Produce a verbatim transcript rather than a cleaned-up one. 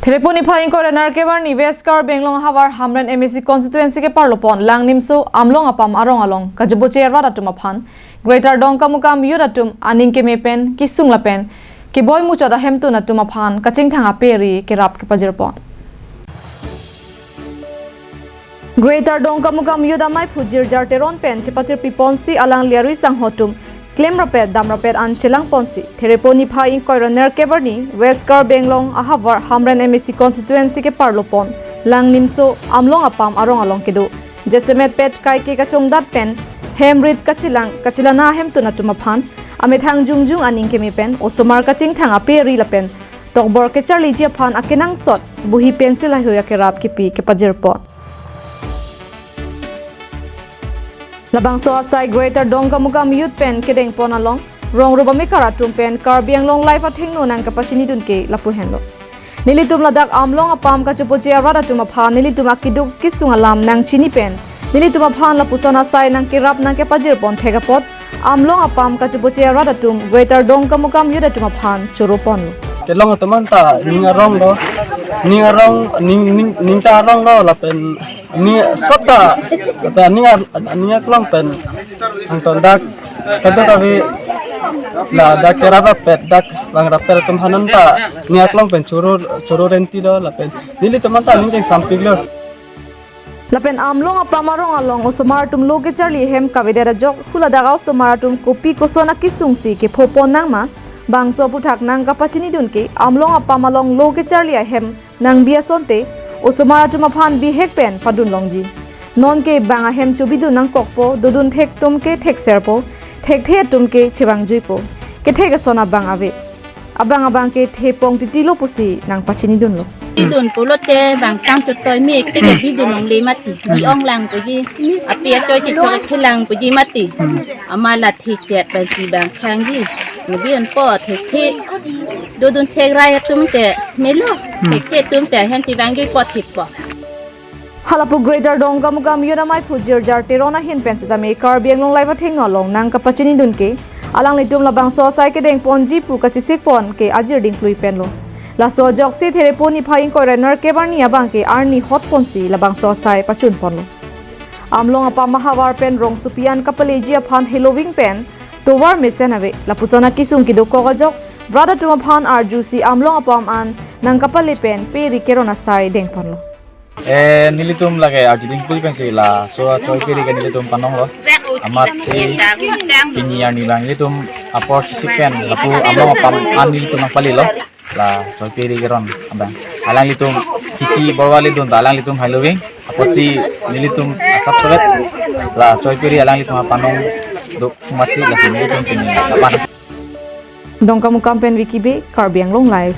Therepo niphai ingkoi ra nerkep arni West Karbi Anglong ahavar Hamren M A C constituency keparlo pon Langnimso Amlong apam arong along kachoboche arat atum aphan Greater Dongkamukam youth atum aning keme pen kesung lapen keboi muchot ahemtun atum aphan kachingthang aperi kerap kepajir pon. Greater Dongkamukam youth amei Phujir Jar Teron pen chepatirpi ponsi alangli arui sangho atum klem rapet dam rapet an chelang ponsi Therepo niphai ingkoi ra nerkep arni West Karbi Anglong ahavar Hamren M A C constituency keparlo pon Langnimso Amlong apam arong along kedo jasemet pet kaike kachongdat pen hem rit kachelang kachelana ahemtun atum aphan amethang jongjung aning keme pen osomar kachingthang aperi lapen tokbor kecharliji aphan akenangsot buhi pencil heihui akerap kepi kepajir pon. Labangso asai Greater Dongkamukam youth pen kedeng pon along rong rup amekar atum pen Karbi Anglong Live athengno nangkapachinidun ke lapu henlo. Nelitum ladak Amlong apam kachoboche arat atum aphan nelitum akeduk kesung alam nangchini pen nelitum aphan lapuson asai nangkerap nangkepajir pon thek apot Amlong apam kachoboche arat atum Greater Dongkamukam youth atum aphan choro ponlo. Kelong atum anta ning arong lo, ning arong, ning, ning, ning ta arong lo lapen ning sot ta, ta ning ar, ning aklong pen angton dak kadokave ladak kerap rapet dak bang rapet atum aphan anta ning aklong pen choro, choro renti lo lapen nelitum anta ning jeng sampik lo. Lapen Amlong apam arong along osomar atum lo kecharli hem kavedet ajok huladak a-osomar atum kopi koson akesungsi kepho pon nangma bangso aphuthak nangkapachinidun ke Amlong apam along lo kecharli ahem nangbi asonte osomar atum aphan bihek pen padun longji. Nonke bang ahem chobidun nangkokpo, dodun thek atum ke thekserpo, thekthe atum ke chevangjuipo. Kethek ason abang ave. Abang abang ke thepong titilo pusi nangpachinidunlo. Bidun pulote bang tang chotoi mek te bidun longle mati. Bi-ong lang puji. Api achoi chichok ke lang puji mati. Ama la thichet pensi bang khangji. Ngebi unpo thekthe. Dodun thekrai atum te melo. Thekthe atum te hem chevangjuipo thekpo. Halapu Greater Dongkamukam youth amei Phujir Jar Teron ahin pen sitame Karbi Anglong Live athengno along nangkapachinidun ke alanglitum labangso asai kedeng ponji pu kachesik pon ke ajir dingklui penlo. Laso ajoksi Therepo niphai ingkoi ra nerkep arni abang ke arni hot ponsi labangso asai pachun ponlo. Amlong apam ahavar pen rongsopi an kapaleji aphan heloving pen tovar mesen ave. Lapuson akesung kedokok ajok brat atum aphan arjusi Amlong apam an nangkapale pen peri keron asai deng ponlo. Eh, nelitum lake arju dingpui pensi laso achoi peri ke nelitum panonglo. Amatsi pini arni bang nelitum apor chesik pen lapu Amlong apam an nelitum nangpalelo. La choi peri keron abang. Alanglitum kiki borwa ledun ta alanglitum heloving. Apotsi nelitum asap sobet. La choi peri alanglitum apanong dok amatsi lasi nelitum pini lapan. Dongkamukam pen Vicky Bey, Karbi Anglong Live.